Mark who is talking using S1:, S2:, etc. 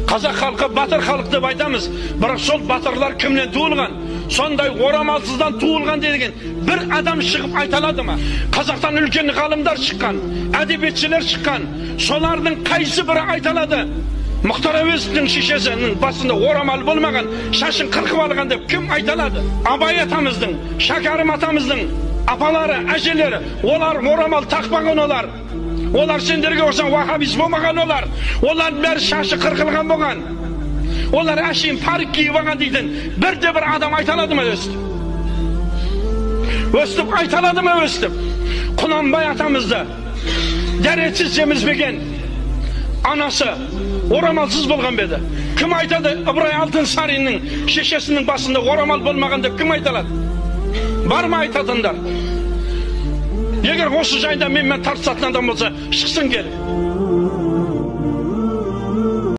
S1: Қазақ халқы батыр халық деп айтамыз, бірақ сол батырлар кімнен туылған? Сондай орамалсыздан туылған деген бір адам шығып айта алады ма? Қазақтан үлкен ғалымдар шыққан, әдебиетшілер шыққан, солардың қайсы бірі айта алады? Мұхтар Әуезовтің шешесінің басында орамал болмаған, шашын қырқып алған деп кім айта алады? Абай атамыздың, Шәкәрім атамыздың апалары, әжелері, олар орамал тақпаған олар. Олар сендерге ұқсаған ваххабист болмаған олар. Олардың бәрі шашы қырқылған болған. Олар әшейін парик киіп алған дейтін бірде бір адам айта алады ма өстіп? Өстіп айта алады ма өстіп? Құнанбай атамызды дәретсіз семізбеген анасы орамалсыз болған ба еді? Кім айтады Ыбырай Алтынсариннің шешесінің басында орамал болмаған деп кім айта алады? Бар ма айтатындар? Егер осы жайында менімен тартысатын адам болса, шықсын келіп.